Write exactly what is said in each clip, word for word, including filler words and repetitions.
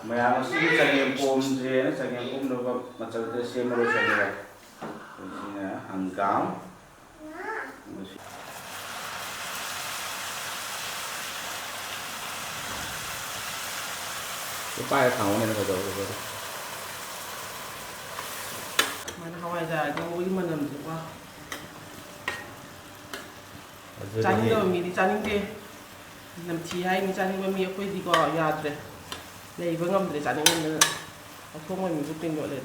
ꯃꯌꯥꯝ ꯑꯁꯤꯒꯤ ꯆꯒꯦꯝ ꯄꯣꯝꯁꯦꯅ ꯆꯒꯦꯝ ꯄꯣꯝꯅꯕ ꯃꯆꯜꯁꯦ ꯁꯦꯝꯃ ꯂꯣꯏꯁꯤꯜꯂꯦ꯫ ꯑꯩꯈꯣꯏ ꯁꯤꯅ ꯍꯪꯒꯥꯝ, ꯄꯥꯏꯔ ꯊꯥꯡꯉꯣꯅꯦ, ꯀꯩꯗꯧꯔꯒꯦ? ꯃꯥꯅ ꯍꯋꯥꯏꯖꯥꯔ ꯉꯧꯕꯒꯤ ꯃꯅꯝꯁꯦ, ꯋꯥ꯫ ꯑꯗꯨꯗꯤ ꯆꯥꯅꯤꯡꯗꯕ ꯃꯤꯗꯤ ꯆꯥꯅꯤꯡꯗꯦ꯫ ꯅꯝꯊꯤ ꯍꯥꯏꯅꯤ ꯆꯥꯅꯤꯡꯕ ꯃꯤ꯫ ꯑꯩꯈꯣꯏꯗꯤꯀꯣ ꯌꯥꯗ꯭ꯔꯦ꯫ ꯂꯩꯕ ꯉꯝꯗ꯭ꯔꯦ ꯆꯥꯅꯤꯡꯃꯟꯗꯅ꯫ ꯑꯊꯣꯡꯕ ꯃꯤꯕꯨ ꯇꯤꯡ ꯌꯣꯠꯂꯦ꯫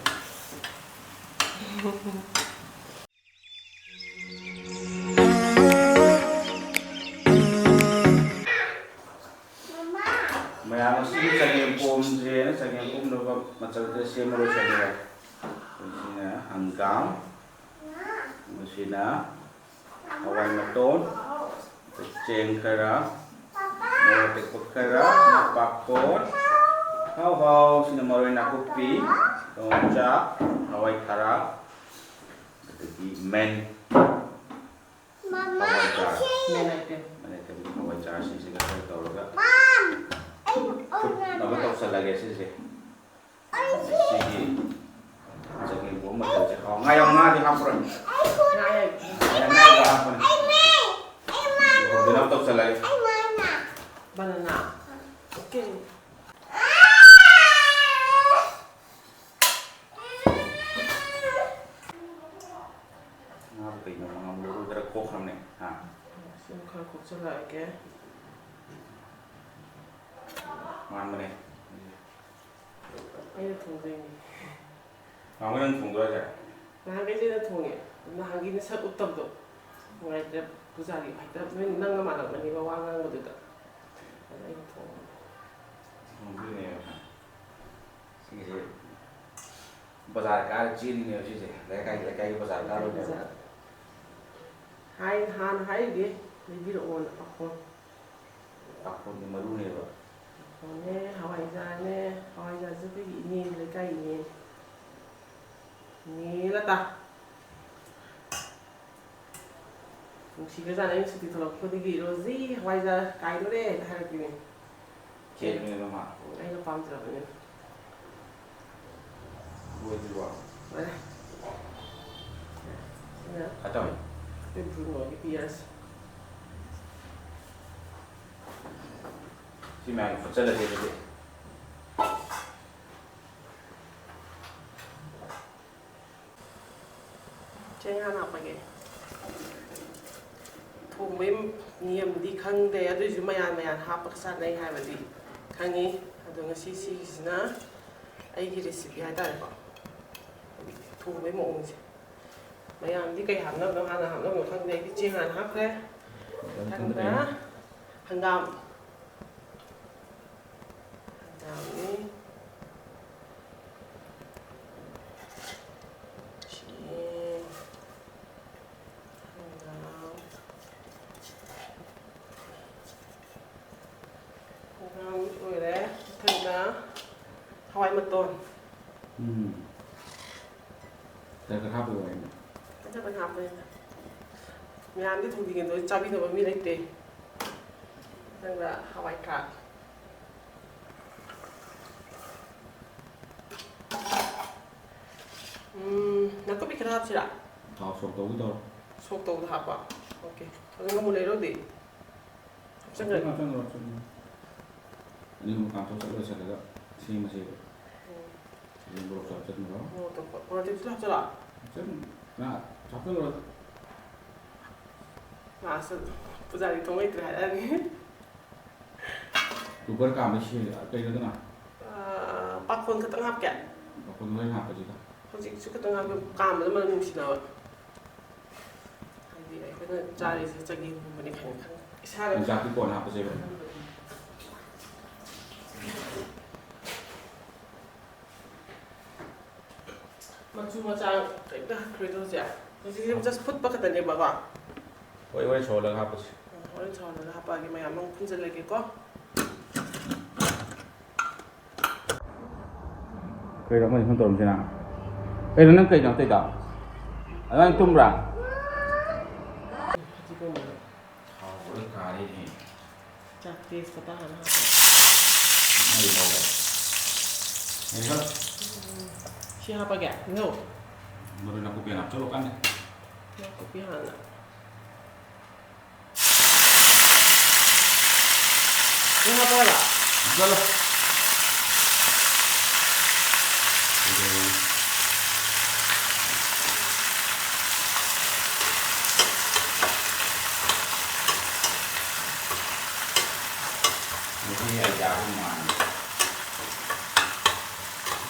ꯃꯌꯥꯝ ꯑꯁꯤꯒꯤ ꯆꯒꯦꯝ ꯄꯣꯝꯁꯦꯅ ꯆꯒꯦꯝ ꯄꯣꯝꯅꯕ ꯃꯆꯜꯁꯦ ꯁꯦꯝꯃ ꯂꯣꯏꯁꯤꯜꯂꯦ꯫ ꯑꯩꯈꯣꯏ ꯁꯤꯅ ꯍꯪꯒꯥꯝ, ꯃꯁꯤꯅ ꯍꯋꯥꯏ ꯃꯇꯣꯟ, ꯆꯦꯡ ꯈꯔ, ꯃꯣꯔꯣꯛ ꯑꯇꯦꯛꯄ ꯈꯔ, ꯄꯥꯐꯣꯔ, ꯍꯥꯎ ꯍꯥꯎ, ꯁꯤꯅ ꯃꯔꯣꯏ ꯅꯥꯀꯨꯞꯄꯤ, ꯌꯣꯡꯆꯥꯛ, ꯍꯋꯥꯏ ꯊꯔꯥꯛ, ꯑꯗꯒꯤ ꯃꯦꯟ ꯍꯋꯥꯏꯖꯥꯔ꯫ ꯃꯦꯟ ꯑꯥꯏꯇꯦꯝ꯫ ꯃꯦꯟ ꯑꯥꯏꯇꯦꯝ ꯍꯋꯥꯏꯖꯥꯔꯁꯤꯡꯁꯤꯒ ꯈꯔ ꯇꯧꯔꯒ ꯐꯨꯠꯅꯕ ꯇꯧꯁꯜꯂꯒꯦ ꯁꯤꯁꯦ꯫ ꯁꯤꯒꯤ ꯆꯒꯦꯝ ꯄꯣꯝꯕ ꯃꯆꯜꯁꯦ ꯍꯥꯎ-, ꯉꯥ ꯌꯥꯎ-, ꯉꯥꯗꯤ ꯍꯥꯞꯄꯔꯣꯏ꯫ ꯉꯥ ꯌꯥꯎ-, ꯉꯥ ꯌꯥꯎꯕ ꯍꯥꯞꯄꯅꯤ꯫ ꯐꯨꯠꯅꯕ ꯇꯧꯁꯜꯂꯒꯦ꯫ Banana꯫ Okay꯫ ꯉꯥꯗꯣ ꯀꯩꯅꯣ ꯃꯉꯥ ꯃꯔꯨ ꯈꯔ ꯈꯣꯛꯈ꯭ꯔꯕꯅꯦ꯫ ꯍꯥ? ꯁꯤꯃ ꯈꯔ ꯈꯣꯛꯆꯜꯂꯛꯑꯒꯦ꯫ ꯃꯥꯟꯕꯅꯦ꯫ ꯑꯩꯅ ꯊꯣꯡꯗꯣꯏꯅꯦ꯫ ꯃꯥꯃꯣ ꯅꯪ ꯊꯣꯡꯗꯣꯏꯔꯣ ꯍꯥꯏꯁꯦ? ꯅꯍꯥꯟꯈꯩꯗꯤ ꯑꯩꯅ ꯊꯣꯡꯉꯦ꯫ ꯅꯍꯥꯟꯒꯤ ꯅꯁꯛ ꯎꯠꯇꯕꯗꯣ ꯅꯨꯡꯉꯥꯏꯇ꯭ꯔꯦ꯫ ꯄꯨꯖꯥꯔꯤ ꯍꯦꯛꯇ ꯅꯣꯏ ꯅꯪꯅ ꯃꯥꯜꯂꯝꯃꯅꯤꯕ ꯋꯥ ꯉꯥꯡꯕꯗꯨꯗ꯫ ꯑꯗ ꯑꯩꯅ ꯊꯣꯡꯉꯦ꯫ ꯊꯣꯡꯗꯣꯏꯅꯦꯕ꯫ ꯁꯤꯒꯤꯁꯦ ꯕꯖꯥꯔ ꯀꯥꯔ ꯆꯦꯜꯂꯤꯅꯦꯕ ꯁꯤꯁꯦ꯫ ꯂꯩꯀꯥꯏ, ꯂꯩꯀꯥꯏꯒꯤ ꯕꯖꯥꯔ ꯀꯥꯔꯨꯅꯦꯕ꯫ ꯍꯥꯏ, ꯍꯥꯟꯅ ꯍꯥꯏꯔꯤꯒꯦ, ꯂꯩꯕꯤꯔꯛꯑꯣꯅ ꯄꯥꯐꯣꯔ꯫ ꯄꯥꯐꯣꯔꯗꯤ ꯃꯔꯨꯅꯦꯕ꯫ ꯄꯥꯐꯣꯔꯅꯦ, ꯍꯋꯥꯏꯖꯥꯔꯅꯦ, ꯍꯋꯥꯏꯖꯥꯔꯁꯦ ꯑꯩꯈꯣꯏꯒꯤ ꯏꯅꯦ, ꯂꯩꯀꯥꯏ ꯏꯅꯦ꯫ ꯏꯅꯦ ꯂꯇꯥ꯫ ꯅꯨꯡꯁꯤꯈ꯭ꯔꯖꯥꯠꯅꯤ, ꯑꯩꯅ ꯁꯨꯇꯤ ꯊꯣꯛꯂꯛꯄꯗꯒꯤ "ꯔꯣꯖꯤ, ꯍꯋꯥꯏꯖꯥꯔ ꯀꯥꯏꯗꯣꯔꯦ" ꯍꯥꯏꯔꯛꯄꯤꯅꯦ꯫ ꯁꯦꯝꯃꯦꯕ ꯃꯥ꯫ ꯑꯩꯅ ꯄꯥꯝꯖꯕꯅꯤꯅ꯫ ꯂꯣꯏꯗ꯭ꯔꯤꯕꯣ? ꯂꯣꯏꯔꯦ꯫ ꯁꯤꯅ ꯈꯔ ꯇꯧꯔꯤ꯫ ꯑꯩꯈꯣꯏ ꯕ꯭ꯔꯨꯅꯣꯒꯤ ꯄꯤꯌꯔꯁ꯫ ꯁꯤ ꯃꯌꯥꯝ ꯐꯨꯠꯆꯜꯂꯁꯦ ꯑꯗꯨꯗꯤ꯫ ꯆꯦꯡ ꯍꯥꯟꯅ ꯍꯥꯞꯄꯒꯦ꯫ ꯊꯣꯡꯕꯩ ꯅꯤꯌꯝꯗꯤ ꯈꯪꯗꯦ, ꯑꯗꯨꯏꯁꯨ ꯃꯌꯥꯟ ꯃꯌꯥꯟ ꯍꯥꯞꯄꯒ ꯆꯥꯅꯩ ꯍꯥꯏꯕꯗꯤ ꯈꯪꯉꯤ꯫ ꯑꯗꯣ ꯉꯁꯤ ꯁꯤꯒꯤꯁꯤꯅ ꯑꯩꯒꯤ ꯔꯦꯁꯤꯄꯤ ꯍꯥꯏꯇꯥꯔꯦꯀꯣ, ꯊꯣꯡꯕꯩ ꯃꯑꯣꯡꯁꯦ꯫ ꯃꯌꯥꯝꯗꯤ ꯀꯩ ꯍꯥꯞꯅꯕꯅꯣ, ꯍꯥꯟꯅ ꯍꯥꯞꯅꯕꯅꯣ ꯈꯪꯗꯦ꯫ ꯑꯩꯗꯤ ꯆꯦꯡ ꯍꯥꯟꯅ ꯍꯥꯞꯈ꯭ꯔꯦ꯫ ꯃꯊꯪꯗ ꯍꯪꯒꯥꯝ꯫ ꯍꯪꯒꯥꯝꯅꯤ꯫ ꯁꯤ ꯍꯪꯒꯥꯝ꯫ ꯍꯪꯒꯥꯝ ꯂꯣꯏꯔꯦ꯫ ꯃꯊꯪꯗ ꯍꯋꯥꯏ ꯃꯇꯣꯟ꯫ ꯎꯝ꯫ ꯈꯔ ꯈꯔ ꯍꯥꯞꯄ ꯋꯥꯅꯤꯗ꯫ ꯈꯔ ꯈꯔ ꯍꯥꯞꯄꯅꯤꯗ꯫ ꯃꯌꯥꯝꯗꯤ ꯊꯣꯡꯕꯤꯒꯦ ꯑꯗꯣ ꯆꯥꯕꯤꯅꯕ ꯃꯤ ꯂꯩꯇꯦ꯫ ꯃꯊꯪꯗ ꯍꯋꯥꯏ ꯊ꯭ꯔꯥꯛ꯫ ꯎꯝ, ꯅꯥꯀꯨꯞꯄꯤ ꯈꯔ ꯍꯥꯞꯁꯤꯔꯥ? ꯊꯥꯎ ꯁꯣꯛ ꯇꯧꯒꯦ ꯇꯧꯔꯣ꯫ ꯁꯣꯛ ꯇꯧꯕꯗ ꯍꯥꯞꯄ? ꯑꯣꯀꯦ꯫ ꯑꯗꯨ ꯉꯥꯃꯨ ꯂꯩꯔꯧꯗꯤ? ꯍꯥꯞꯆꯟꯈ꯭ꯔꯒꯦ꯫ ꯍꯥꯞꯆꯟꯈ꯭ꯔꯣ, ꯍꯥꯞꯆꯟꯈ꯭ꯔꯣ꯫ ꯑꯅꯤꯃꯛ ꯀꯥꯝꯊꯣꯛ ꯂꯣꯏꯁꯤꯜꯂꯒ ꯁꯦꯝꯃꯁꯦꯕ꯫ ꯎꯝ꯫ ꯑꯗꯨ ꯃꯣꯔꯣꯛꯁꯨ ꯍꯥꯞꯆꯟꯈ꯭ꯔꯣ꯫ ꯃꯣꯔꯣꯛꯇꯣ, ꯃꯣꯔꯣꯛ ꯑꯇꯦꯛꯄꯁꯨ ꯍꯥꯞꯆꯜꯂꯣ? ꯍꯥꯞꯆꯟ-, ꯉꯥ ꯍꯥꯞꯆꯟꯈ꯭ꯔꯣ꯫ ꯂꯥꯁꯇ ꯄꯨꯖꯥꯔꯤ ꯊꯣꯡ ꯍꯩꯇ꯭ꯔꯦ ꯍꯥꯏꯔꯛꯑꯅꯤ꯫ ꯀꯨꯀꯔ ꯀꯥꯝꯕꯩ ꯁꯤ ꯀꯩꯅꯣꯗꯅ? ꯑꯥ, ꯄꯥꯈꯣꯟ ꯈꯛꯇꯪ ꯍꯥꯞꯀꯦ꯫ ꯄꯥꯈꯣꯟ ꯂꯣꯏ ꯍꯥꯞꯄꯁꯤꯗ꯫ ꯍꯧꯖꯤꯛꯁꯨ ꯈꯛꯇꯪ ꯍꯥꯞꯄꯦ, ꯀꯥꯝꯕꯗ ꯃꯅꯝ ꯅꯨꯡꯁꯤꯅꯕ꯫ ꯍꯥꯏꯗꯤ ꯑꯩꯈꯣꯏꯅ ꯆꯥꯔꯤꯁꯦ ꯆꯒꯦꯝꯒꯨꯝꯕꯅꯤ ꯈꯪꯉꯦ ꯈꯪꯉꯦ꯫ ꯏꯁꯥꯅ ꯌꯣꯡꯆꯥꯛꯇꯤ ꯀꯣꯟꯅ ꯍꯥꯞꯄꯁꯦꯕ꯫ ꯃꯆꯨ ꯃꯆꯥ ꯀꯩꯝꯇ ꯍꯥꯞꯈꯤꯔꯣꯏꯗ꯭ꯔꯣ ꯍꯧꯖꯤꯛ? ꯍꯧꯖꯤꯛꯁꯦ just ꯐꯨꯠꯄ ꯈꯛꯇꯅꯦꯕꯀꯣ? ꯍꯣꯏ, ꯍꯣꯔꯦꯟ ꯁꯧꯍꯜꯂꯒ ꯍꯥꯞꯄꯁꯤ꯫ ꯎꯝ, ꯍꯣꯔꯦꯟ ꯁꯧꯍꯜꯂꯒ ꯍꯥꯞꯄꯛꯑꯒꯦ, ꯃꯌꯥꯝ ꯑꯃ ꯐꯨꯟꯖꯜꯂꯒꯦꯀꯣ꯫ ꯀꯩꯅꯣ ꯑꯃꯗꯤ ꯐꯣꯟ ꯇꯧꯔꯝꯁꯤꯅ? ꯀꯩꯅꯣ ꯅꯪ ꯀꯩꯅꯣ ꯇꯧꯔꯤꯗꯣ? ꯑꯗꯨꯃꯥꯏꯅ ꯇꯨꯝꯕ꯭ꯔꯥ? ꯐꯗꯤꯒꯣꯝ ꯃꯔꯨ꯫ ꯊꯥꯎ ꯂꯣꯏ ꯀꯥꯔꯦꯅꯦ꯫ ꯆꯥꯛ ꯇꯦꯖꯄꯇꯥ ꯍꯥꯟꯅ ꯍꯥꯞꯄꯣ꯫ ꯁꯤ ꯍꯥꯞꯄꯒꯦ, ꯇꯤꯜꯍꯧ꯫ ꯃꯔꯣꯏ ꯅꯥꯀꯨꯞꯄꯤ ꯍꯥꯟꯅ ꯍꯥꯞꯆꯜꯂꯣ ꯀꯥꯟꯗ꯫ ꯅꯥꯀꯨꯞꯄꯤ ꯍꯥꯟꯅ꯫ ꯁꯤ ꯍꯥꯞꯄꯒ? ꯍꯥꯞꯆꯜꯂꯣ꯫ ꯃꯍꯤ ꯍꯥꯏꯗꯤ ꯑꯍꯨꯝ ꯃꯥꯜꯂꯤ꯫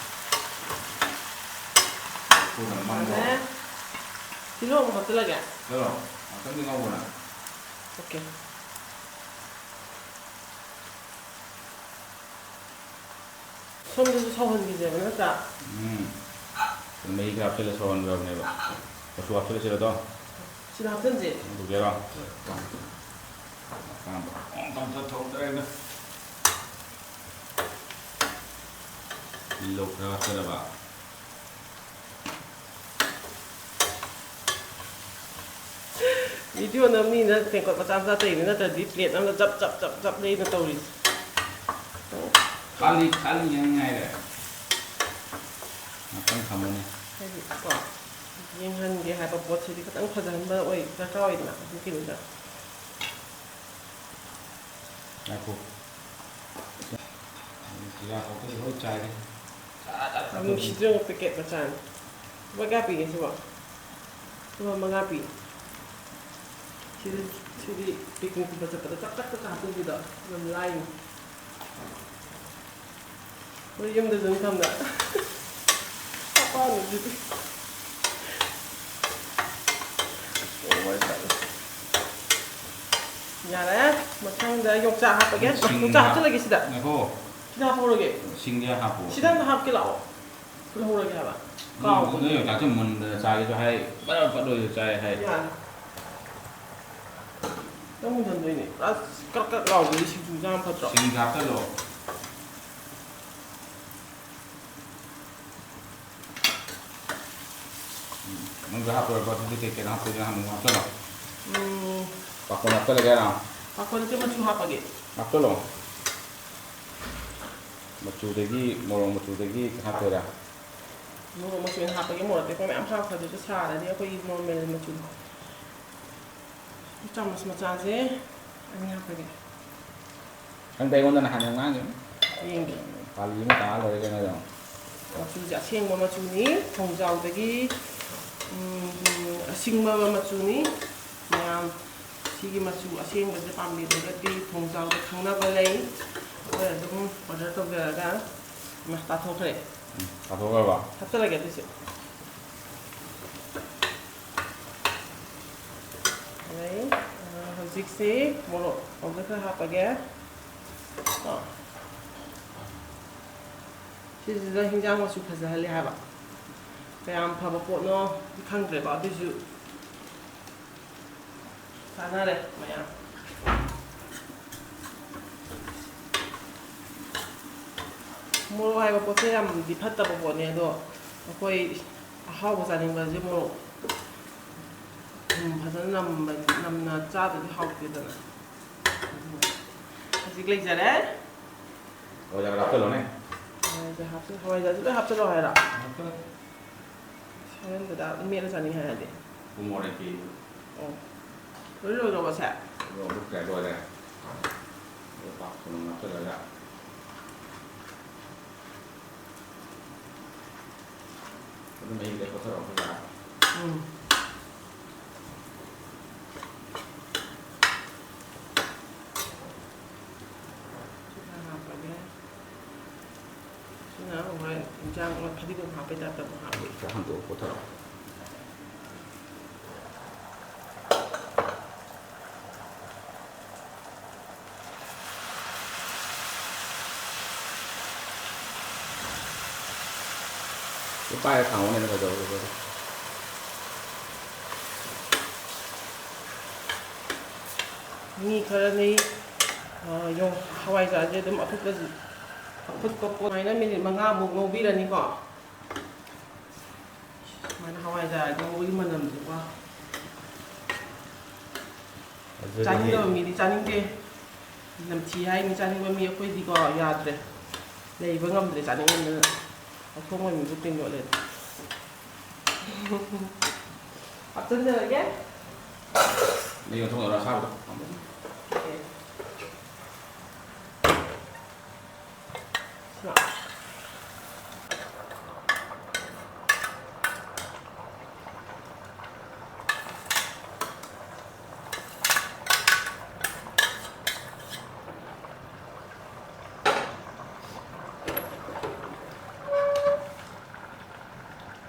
ꯊꯨꯅ ꯃꯝꯃꯣ꯫ ꯐꯔꯦ꯫ ꯇꯤꯜꯍꯧ ꯑꯃꯨꯛ ꯍꯥꯞꯆꯤꯜꯂꯒꯦ꯫ ꯇꯤꯜꯍꯧ ꯉꯥꯛꯇꯪꯗꯤ ꯉꯧꯕꯅ꯫ ꯑꯣꯀꯦ꯫ ꯁꯣꯝꯗꯁꯨ ꯁꯧꯍꯟꯈꯤꯁꯦꯕ ꯅꯠꯇ꯭ꯔꯥ? ꯎꯝ꯫ ꯃꯍꯤ ꯈꯔ ꯍꯥꯞꯆꯤꯜꯂ ꯁꯧꯍꯟꯈ꯭ꯔꯕꯅꯦꯕ꯫ ꯃꯆꯨ ꯍꯥꯞꯆꯤꯜꯂꯁꯤꯔ ꯑꯗꯣ? ꯁꯤꯗ ꯍꯥꯞꯆꯤꯟꯁꯦ꯫ ꯍꯥꯞꯆꯤꯟꯒꯦꯔꯣ? ꯍꯣꯏ꯫ ꯑꯄꯥꯝꯕ ꯑꯃꯇ ꯊꯣꯡꯗ꯭ꯔꯦꯗ꯫ ꯇꯤꯜꯍꯧ ꯈꯔ ꯍꯥꯞꯆꯤꯜꯂꯕ꯫ ꯚꯤꯗꯤꯑꯣ ꯅꯝꯃꯤꯅ ꯇꯦꯡꯀꯣꯠ ꯃꯆꯥ ꯃꯆꯥ ꯇꯧꯔꯤꯅꯤ, ꯅꯠꯇ꯭ꯔꯗꯤ ꯄ꯭ꯂꯦꯠ ꯑꯃꯗ ꯖꯞ ꯖꯞ ꯖꯞ ꯖꯞ ꯂꯩꯅ ꯇꯧꯔꯤꯁꯦ꯫ ꯈꯥꯂꯤ ꯈꯥꯂꯤ ꯌꯦꯡ ꯉꯥꯏꯔꯦ꯫ ꯉꯥꯛꯇꯪ ꯊꯝꯃꯨꯅꯦ꯫ ꯍꯥꯏꯗꯤ ꯀꯣ, ꯌꯦꯡꯍꯟꯒꯦ ꯍꯥꯏꯕ ꯄꯣꯠꯁꯤꯗꯤ ꯈꯤꯇꯪ ꯐꯖꯍꯟꯕ ꯑꯣꯏ, ꯗꯔꯀꯥꯔ ꯑꯣꯏꯗꯅ, ꯑꯗꯨꯒꯤꯅꯤꯗ꯫ ꯉꯥꯏꯈꯣ꯫ ꯆꯤꯔꯥ ꯈꯣꯛꯄꯗꯤ ꯂꯣꯏ ꯆꯥꯏꯔꯦ꯫ ꯌꯥꯝ ꯅꯨꯡꯁꯤꯗ꯭ꯔꯣ, ꯄꯦꯀꯦꯠ ꯃꯆꯥꯅꯤ꯫ ꯂꯨꯄꯥ ꯀꯌꯥ ꯄꯤꯒꯦ ꯁꯤꯕꯣ? ꯂꯨꯄꯥ ꯃꯉꯥ ꯄꯤ꯫ ꯁꯤꯗꯤ, ꯁꯤꯗꯤ ꯄꯤꯛꯅꯤꯛꯀꯨꯝꯕ ꯆꯠꯄꯗ ꯆꯥꯛ ꯆꯥꯛ ꯆꯥꯛ ꯆꯥꯛ ꯍꯥꯞꯆꯤꯟꯕꯤꯗꯣ ꯌꯥꯝ ꯂꯥꯏꯅꯤ꯫ ꯃꯣꯏ ꯌꯨꯝꯗꯁꯨ ꯑꯗꯨꯝ ꯊꯝꯕ꯫ ꯑꯄꯥꯝꯕꯁꯤꯗꯤ꯫ ꯑꯣ, ꯃꯥꯏ ꯒꯣꯗ꯫ ꯌꯥꯔꯦ꯫ ꯃꯊꯪꯗ ꯌꯣꯡꯆꯥꯛ ꯍꯥꯞꯄꯒꯦ꯫ ꯁꯤꯡ ꯌꯣꯡꯆꯥꯛ ꯍꯥꯞ-, ꯍꯥꯞꯆꯤꯜꯂꯒꯦ ꯁꯤꯗ꯫ ꯉꯥꯏꯈꯣ꯫ ꯁꯤꯗ ꯍꯥꯞꯄꯧꯔꯒꯦ꯫ ꯁꯤꯡꯁꯦ ꯍꯥꯞꯄꯣ꯫ ꯁꯤꯗ ꯑꯝꯇ ꯍꯥꯞꯀꯦ ꯂꯥꯛꯑꯣ꯫ ꯐꯨꯠꯍꯧꯔꯒꯦ ꯍꯥꯏꯕ꯫ ꯅꯣꯏ, ꯀꯥꯎꯕꯅꯦ꯫ ꯅꯣꯏ ꯌꯣꯡꯆꯥꯛꯁꯦ ꯃꯨꯟꯗꯅ ꯆꯥꯒꯦꯁꯨ ꯍꯥꯏ, ꯕꯔ ꯄꯠꯂꯣꯏꯁꯨ ꯆꯥꯏ ꯍꯥꯏ꯫ ꯌꯥꯔꯦ꯫ ꯅꯪ ꯃꯨꯟꯍꯟꯗꯣꯏꯅꯦ꯫ ꯄꯨꯔꯥ ꯀ꯭ꯔꯛ ꯀ꯭ꯔꯛ ꯂꯥꯎꯕꯗꯤ ꯁꯤꯡꯖꯨ ꯆꯥ ꯐꯠꯇ꯭ꯔꯣ? ꯁꯤꯡ ꯍꯥꯞꯆꯜꯂꯣ꯫ ꯎꯝ, ꯅꯪꯁꯨ ꯍꯥꯞꯄꯣꯏ, ꯑꯗꯨꯗꯤ ꯀꯩ ꯀꯩꯅꯣ ꯍꯥꯞꯇꯣꯏꯅꯣ ꯍꯥꯟꯅ ꯍꯥꯞꯆꯜꯂꯣ꯫ ꯎꯝ꯫ ꯄꯥꯐꯣꯔ ꯍꯥꯞꯆꯜꯂꯒꯦ ꯍꯥꯏꯔꯣ? ꯄꯥꯐꯣꯔ ꯅꯠꯇꯦ, ꯃꯆꯨ ꯍꯥꯞꯄꯒꯦ꯫ ꯍꯥꯞꯆꯜꯂꯣ꯫ ꯃꯆꯨꯗꯒꯤ, ꯃꯣꯔꯣꯛ ꯃꯆꯨꯗꯒꯤ ꯍꯥꯞꯇꯣꯏꯔꯥ? ꯃꯣꯔꯣꯛ ꯃꯆꯨ ꯑꯣꯏꯅ ꯍꯥꯞꯄꯒꯦ, ꯃꯣꯔꯣꯛ ꯑꯇꯦꯛꯄ ꯃꯌꯥꯝ ꯍꯥꯞꯈ꯭ꯔꯗꯨꯁꯨ ꯁꯥꯔꯅꯤ ꯑꯩꯈꯣꯏꯒꯤ ꯅꯣꯔꯃꯦꯜ ꯃꯆꯨ꯫ ꯆꯥꯃꯁ ꯃꯆꯥꯁꯦ ꯑꯅꯤ ꯍꯥꯞꯄꯒꯦ꯫ ꯈꯪꯗꯦ, ꯑꯩꯉꯣꯟꯗ ꯅꯍꯥꯟ ꯌꯥꯝ ꯉꯥꯡꯉꯤ꯫ ꯌꯦꯡꯒꯦ꯫ ꯄꯥꯂꯤ ꯑꯃ ꯇꯥ ꯂꯣꯏꯔꯦ ꯀꯩꯅꯣ ꯌꯦꯡꯉꯣ꯫ ꯃꯆꯨꯁꯦ ꯑꯁꯦꯡꯕ ꯃꯆꯨꯅꯤ, ꯊꯣꯡꯖꯥꯎꯗꯒꯤ, ꯎꯝ, ꯑꯁꯤꯡꯕ ꯃꯆꯨꯅꯤ꯫ ꯃꯌꯥꯝ ꯁꯤꯒꯤ ꯃꯆꯨ ꯑꯁꯦꯡꯕꯁꯦ ꯄꯥꯝꯕꯤꯔꯒꯗꯤ ꯊꯣꯡꯖꯥꯎꯗ ꯈꯪꯅꯕ ꯂꯩ, ꯑꯩꯈꯣꯏ ꯑꯗꯨꯝ ꯑꯣꯔꯗꯔ ꯇꯧꯖꯔꯒ꯫ ꯏꯃꯥ, ꯇꯥꯊꯣꯛꯈ꯭ꯔꯦ꯫ ꯎꯝ, ꯇꯥꯊꯣꯛꯈ꯭ꯔꯕ? ꯍꯥꯞꯆꯔꯒꯦ ꯑꯗꯨꯁꯨ꯫ ꯑꯗꯩ, ꯑ, ꯍꯧꯖꯤꯛꯁꯦ ꯃꯣꯔꯣꯛ powder ꯈꯔ ꯍꯥꯞꯄꯒꯦ꯫ ꯀꯣ꯫ ꯁꯤꯁꯤꯗ ꯍꯤꯟꯖꯥꯡ ꯃꯆꯨ ꯐꯖꯍꯜꯂꯦ ꯍꯥꯏꯕ꯫ ꯀꯌꯥꯝ ꯐꯕ ꯄꯣꯠꯅꯣ ꯈꯪꯗ꯭ꯔꯦꯀꯣ, ꯑꯗꯨꯏꯁꯨ ꯆꯥꯅꯔꯦ ꯃꯌꯥꯝ꯫ ꯃꯣꯔꯣꯛ ꯍꯥꯏꯕ ꯄꯣꯠꯁꯦ ꯌꯥꯝꯗꯤ ꯐꯠꯇꯕ ꯄꯣꯠꯅꯦ, ꯑꯗꯣ ꯑꯩꯈꯣꯏ ꯑꯍꯥꯎꯕ ꯆꯥꯅꯤꯡꯕꯁꯦ ꯃꯣꯔꯣꯛ ꯊꯨꯝ ꯐꯖꯅ ꯅꯝꯕ, ꯅꯝꯅ ꯆꯥꯗ꯭ꯔꯗꯤ ꯍꯥꯎꯇꯦꯗꯅ꯫ ꯍꯧꯖꯤꯛ ꯂꯩꯖꯔꯦ꯫ ꯍꯋꯥꯏꯖꯥꯔ ꯍꯥꯞꯆꯜꯂꯣꯅꯦ꯫ ꯍꯋꯥꯏꯖꯥꯔ ꯍꯥꯞꯆꯜ-, ꯍꯋꯥꯏꯖꯥꯔꯁꯨ ꯂꯣꯏ ꯍꯥꯞꯆꯜꯂꯣ ꯍꯥꯏꯔꯣ? ꯍꯥꯞꯆꯜꯂꯣ꯫ ꯍꯣꯔꯦꯟ ꯗꯗꯥ ꯃꯦꯠꯂ ꯆꯥꯅꯤꯡꯉꯦ ꯍꯥꯏꯔꯗꯤ꯫ ꯎ ꯃꯣꯔꯣꯛ ꯂꯩꯇꯦ꯫ ꯑꯣ꯫ ꯂꯣꯏ ꯂꯣꯏꯔꯕꯣ ꯁꯦ? ꯂꯣꯏꯔꯦ, ꯂꯣꯏꯔꯦ꯫ ꯑꯗꯣ ꯄꯥꯛ ꯊꯣꯡ ꯍꯥꯞꯆꯜꯂꯒ꯫ ꯑꯗꯨꯝ ꯃꯍꯤꯗ ꯀꯣꯠꯊꯔꯛꯑꯣ, ꯈꯔ ꯈꯔ꯫ ꯎꯝ꯫ ꯁꯤ ꯈꯔ ꯍꯥꯞꯄꯒꯦ꯫ ꯁꯤꯅ ꯍꯣꯔꯦꯟ ꯏꯟꯖꯥꯡ ꯑꯃ ꯐꯗꯤꯒꯣꯝ ꯍꯥꯞꯄꯩ ꯇꯥꯏꯞꯇ ꯑꯃꯨꯛ ꯍꯥꯞꯄꯤ꯫ ꯈꯔ ꯍꯟꯗꯣꯛꯑ ꯀꯣꯠꯊꯔꯛꯑꯣ꯫ ꯄꯥꯏꯔ ꯊꯝꯃꯣꯅꯦ, ꯀꯩꯗꯧꯔꯒꯦ? ꯃꯤ ꯈꯔꯅꯤ, ꯑ, ꯌꯣꯡ-, ꯍꯋꯥꯏꯖꯥꯔꯁꯦ ꯑꯗꯨꯝ ꯑꯐꯨꯠꯄ, ꯑꯐꯨꯠꯄ ꯄꯣꯠ ꯁꯨꯃꯥꯏꯅ ꯃꯤꯅꯤꯠ ꯃꯉꯥꯃꯨꯛ ꯉꯧꯕꯤꯔꯅꯤꯀꯣ꯫ ꯁꯨꯃꯥꯏꯅ ꯍꯋꯥꯏꯖꯥꯔ ꯉꯧꯕꯒꯤ ꯃꯅꯝꯁꯦꯀꯣ꯫ ꯑꯗꯨꯗꯤ ꯆꯥꯅꯤꯡꯗꯕ ꯃꯤꯗꯤ ꯆꯥꯅꯤꯡꯗꯦ꯫ ꯅꯝꯊꯤ ꯍꯥꯏꯅꯤ, ꯆꯥꯅꯤꯡꯕ ꯃꯤ ꯑꯩꯈꯣꯏꯗꯤꯀꯣ ꯌꯥꯗ꯭ꯔꯦ꯫ ꯂꯩꯕ ꯉꯝꯗ꯭ꯔꯦ, ꯆꯥꯅꯤꯡꯃꯟꯗꯅ꯫ ꯑꯊꯣꯡꯕ ꯃꯤꯕꯨ ꯇꯤꯟ ꯌꯣꯠꯂꯦ꯫ ꯍꯥꯞꯆꯤꯟꯖꯔꯒꯦ꯫ ꯃꯤ ꯑꯊꯣꯡꯕ ꯑꯁꯥꯕꯗꯣ꯫ ꯑꯣꯀꯦ꯫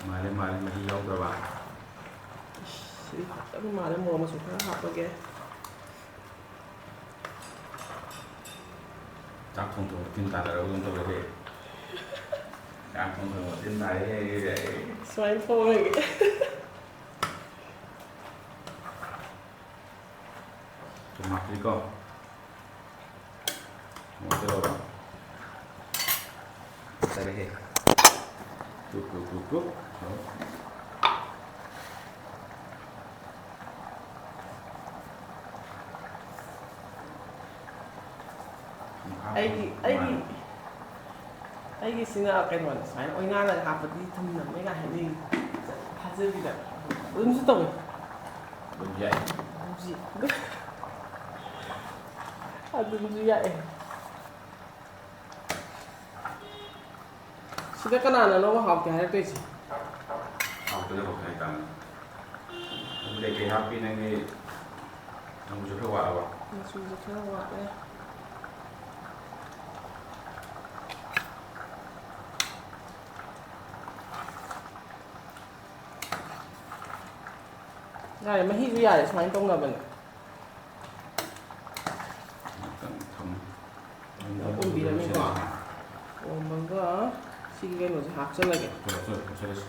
ꯃꯥꯜꯂꯦ, ꯃꯥꯜꯂꯦ, ꯃꯍꯤ ꯌꯥꯎꯗ꯭ꯔꯕ꯫ ꯏꯁ, ꯁꯤꯗꯤ ꯐꯖꯅ ꯃꯥꯜꯂꯦ꯫ ꯃꯣꯔꯣꯛ ꯃꯆꯨ ꯈꯔ ꯍꯥꯞꯄꯒꯦ꯫ ꯆꯥꯛ ꯊꯣꯡ ꯊꯣꯡ ꯇꯤꯟ ꯇꯥꯅꯔꯕ ꯑꯗꯨꯝ ꯇꯧꯔꯦ꯫ ꯆꯥꯛ ꯊꯣꯡ ꯊꯣꯡ ꯇꯤꯟ ꯇꯥꯔꯦ꯫ ꯁꯨꯃꯥꯏꯅ ꯊꯣꯡꯉꯒꯦ꯫ ꯊꯨꯝ ꯍꯥꯞꯄꯤꯀꯣ꯫ ꯃꯣꯔꯣꯛ ꯑꯇꯦꯛꯄꯗꯣ꯫ ꯐꯖꯔꯦꯍꯦ꯫ ꯀꯨꯛ, ꯀꯨꯛ, ꯀꯨꯛ, ꯀꯨꯛ꯫ ꯑꯩꯒꯤ, ꯑꯩꯒꯤ, ꯑꯩꯒꯤꯁꯤꯅ ꯀꯩꯅꯣꯅꯦ, ꯁꯨꯃꯥꯏꯅ ꯑꯣꯏꯅꯥꯅꯒ ꯍꯥꯞꯄꯗꯤ ꯊꯨꯝ ꯅꯝꯃꯦ ꯀꯥꯏ ꯍꯥꯏꯅꯩ꯫ ꯊꯥꯖꯕꯤꯗ꯫ ꯑꯗꯨꯝꯁꯨ ꯇꯧꯋꯦ꯫ ꯑꯗꯨꯝ ꯌꯥꯏ꯫ ꯑꯗꯨꯝꯁꯨ, ꯑꯗꯨꯝꯁꯨ ꯌꯥꯏ꯫ ꯁꯤꯗ ꯀꯅꯥꯅꯅꯣꯕ ꯍꯥꯎꯇꯦ ꯍꯥꯏꯔꯛꯇꯣꯏꯁꯦ? ꯍꯥꯎꯇꯅ ꯍꯥꯎꯇꯦ ꯍꯥꯏꯇꯥꯕꯅꯤ꯫ ꯑꯗꯨ ꯀꯩꯀꯩ ꯍꯥꯞꯄꯤ ꯅꯪꯒꯤ? ꯃꯆꯨꯁꯦ ꯈꯔ ꯋꯥꯠꯂꯕ? ꯃꯆꯨꯁꯦ ꯈꯔ ꯋꯥꯠꯂꯦ꯫ ꯌꯥꯔꯦ, ꯃꯍꯤꯁꯨ ꯌꯥꯔꯦ, ꯁꯨꯃꯥꯏꯅ ꯇꯧꯅꯕꯅꯦ꯫ ꯉꯥꯛꯇꯪ ꯊꯝꯃꯨ꯫ ꯑꯣꯝꯕꯤꯔꯅꯤꯀꯣ꯫ ꯑꯣꯝꯃꯒ ꯁꯤꯒꯤ ꯀꯩꯅꯣꯁꯦ ꯍꯥꯞꯆꯜꯂꯒꯦ꯫ ꯍꯥꯞꯆꯜꯂꯁꯤ, ꯍꯥꯞꯆꯜꯂꯁꯤ꯫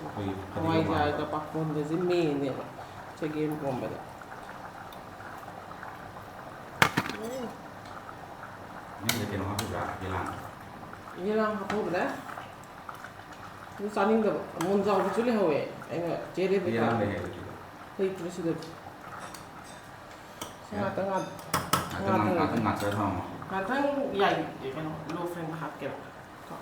ꯑꯩꯈꯣꯏꯒꯤ ꯐꯗꯤꯒꯣꯝ ꯍꯋꯥꯏꯖꯥꯔꯒ ꯄꯥꯛꯄꯣꯟꯒꯁꯦ ꯃꯦꯟꯅꯦꯕ ꯆꯒꯦꯝ ꯄꯣꯝꯕꯗ꯫ ꯎꯝ꯫ ꯅꯪꯁꯦ ꯀꯩꯅꯣ ꯍꯥꯞꯄꯤꯕ꯭ꯔꯥ? ꯌꯦꯂꯥꯡ? ꯌꯦꯂꯥꯡ ꯍꯥꯞꯍꯧꯗ꯭ꯔꯦ꯫ ꯑꯗꯨ ꯆꯥꯅꯤꯡꯗꯕ꯫ ꯃꯣꯟꯖꯥꯎꯕꯁꯨ ꯂꯩꯍꯧꯋꯦ꯫ ꯑꯩꯅ ꯆꯦ ꯔꯦꯕꯤꯀꯥ꯫ ꯌꯦꯂꯥꯡ ꯂꯩ ꯍꯥꯏꯕꯗꯨꯗ꯫ ꯂꯩꯇ꯭ꯔꯦ ꯁꯤꯗꯗꯤ꯫ ꯁꯤ ꯉꯥꯛꯇꯪ ꯉꯥꯛ-, ꯉꯥꯛꯇꯪ ꯉꯥꯛ-, ꯉꯥꯛꯇꯪ ꯉꯥꯛꯇꯪ ꯉꯥꯛꯇꯪ ꯊꯝꯃꯣ꯫ ꯉꯥꯛꯇꯪ ꯌꯥꯏ꯫ ꯀꯩꯅꯣ, ꯂꯣ ꯐ꯭ꯂꯦꯝꯗ ꯍꯥꯞꯀꯦꯕ꯫ ꯀꯣ꯫